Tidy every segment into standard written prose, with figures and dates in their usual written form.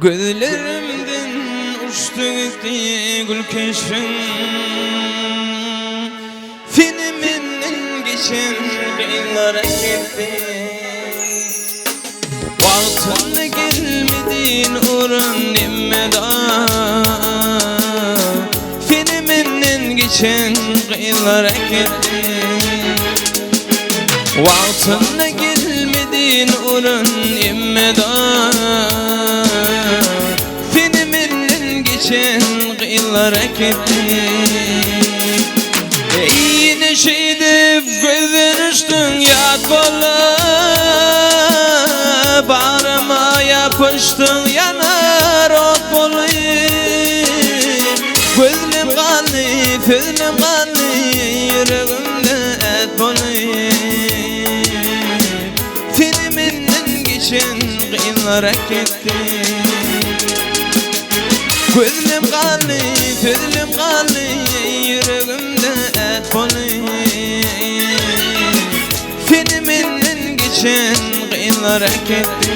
Gözlerimden uçdy gitdi gül keşbiň Seni menden geçen gyzlar äkitdi Wagtynda gelmedin uran emmeda Seni menden geçen gyzlar äkitdi Wagtynda gelmedin uran emmeda Seni menden geçen gyzlar äkitdi Ýene şeýdip gözden uçduň ýat bolup Bagryma ýapyşdyň ýanar ot bolup Gözlem galdy, sözlem galdy ýüregimde et bolup Seni menden geçen gyzlar äkitdi Gözlem galdy, sözlem galdy ýüregimde et bolup Seni menden geçen gyzlar äkitdi.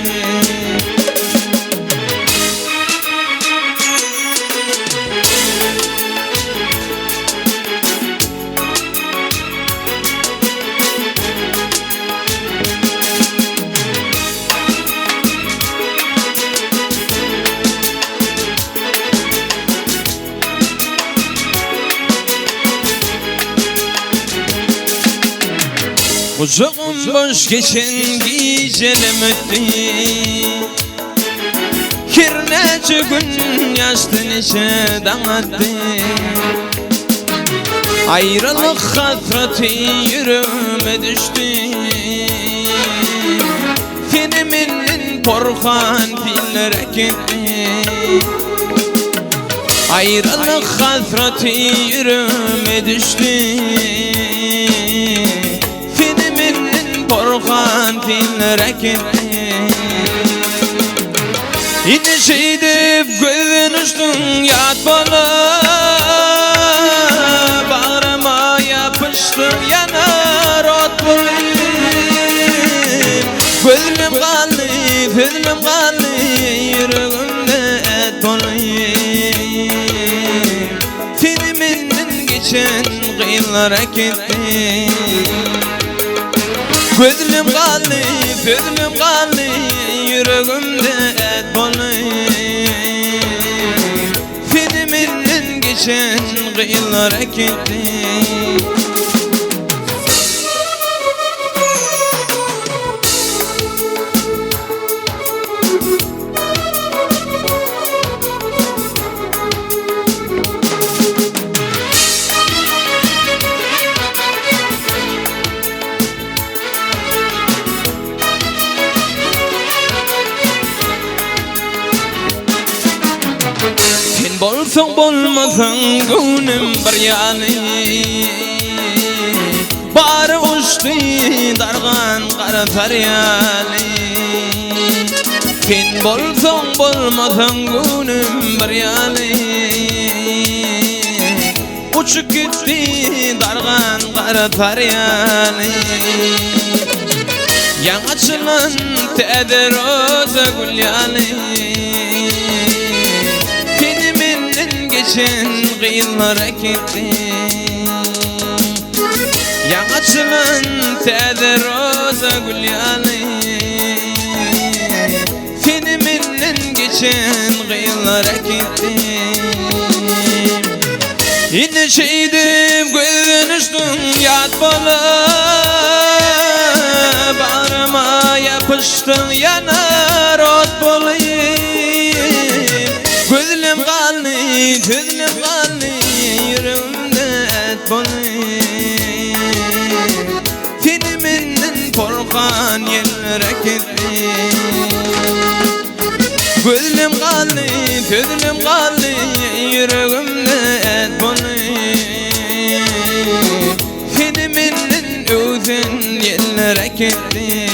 Gujagym boş geçen gijelem ötdi Her näçe gün ýaşdy neçe daň atdy Aýralyk hasraty ýüregime düşdi Seni menden porhan piller äkitdi Aýralyk hasraty ýüregime düşdi Seni menden porhan piller äkitdi Indi şeýdip gözden uçduň ýat bolup Bagryma ýapyşdyň ýanar ot bolup Gözlem galdy, sözlem galdy ýüregimde et bolup Seni menden geçen gyzlar äkitdi Gözlem galdy, sözlem galdy ýüregimde et bolup Seni menden geçen gyzlar äkitdi. Sen bolsaň bolmasaň göwnüm bir ýaly Bary uçdy dargan gara sarýaly Sen bolsaň bolmasaň göwnüm bir ýaly Uçup gitdi dargan gara tarýaly Ýaňy açylan täze roza gül ýaly Seni menden geçen gyzlar äkitdi Ýaňy açylan täze roza gül ýaly Seni menden geçen gyzlar äkitdi Indi şeýdip gözden uçduň ýat bolup Bagryma ýapyşdyň ýanar ot bolup Gözlem galdy, sözlem galdy ýüregimde et bolup Seni menden porhan ýeller äkitdi. Gözlem galdy, sözlem galdy, ýüregimde et boldy. Seni menden öwsen ýeller äkitdi.